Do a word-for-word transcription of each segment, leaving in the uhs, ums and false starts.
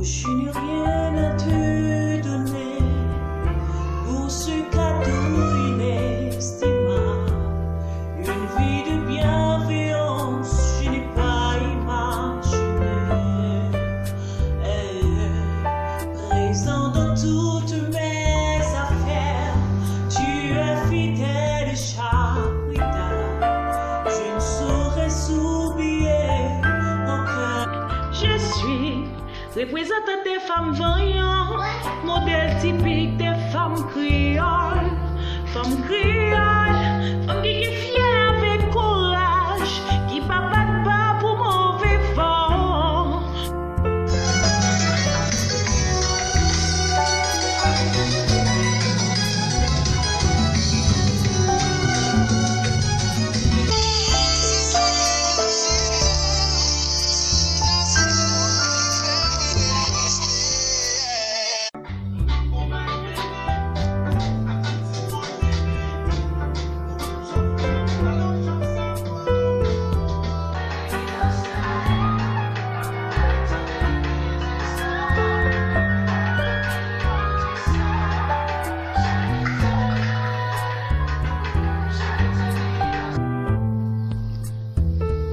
Je n'ai rien à te donner pour ce cadeau inestimable. Une vie de bienveillance, je n'ai pas imaginé. Présent dans toutes mes affaires, tu es fidèle et charitable. Je ne saurais s'oublier mon cœur. Je suis reprezantant des femmes vaillantes, modèle typique des femmes créoles. Fanm kreyòl, fanm ki gen fyè avèk kouraj, ki pa bat ba pou move van.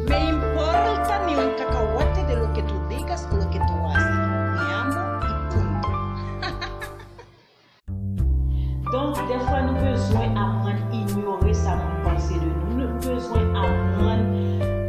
Me importa ni un cacahuate de lo que tú digas o lo que tú haces. Me amo y punto. Donk, dèfwa nou bezwen aprann inyore sa moun panse de nou. Nou bezwen aprann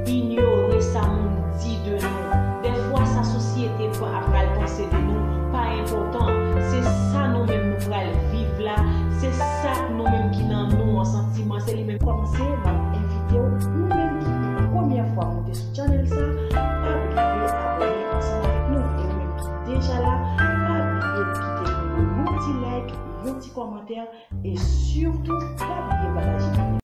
inyore sa moun di de nou. Dèfwa sa sosyete pa, pral panse de nou pa enpòtan. Se sa nou menm nou pral viv la, se sa nou menm ki nan nou an santiman, se li menm. Kòmanse, m ap envite w, ou menm ki premyè fwa moute sou channel sa, pa bliye abòne ansanm avèk nou. E ou menm ki deja la, pa bliye kite nou yon ti like, yon ti kòmantè, e sitou pa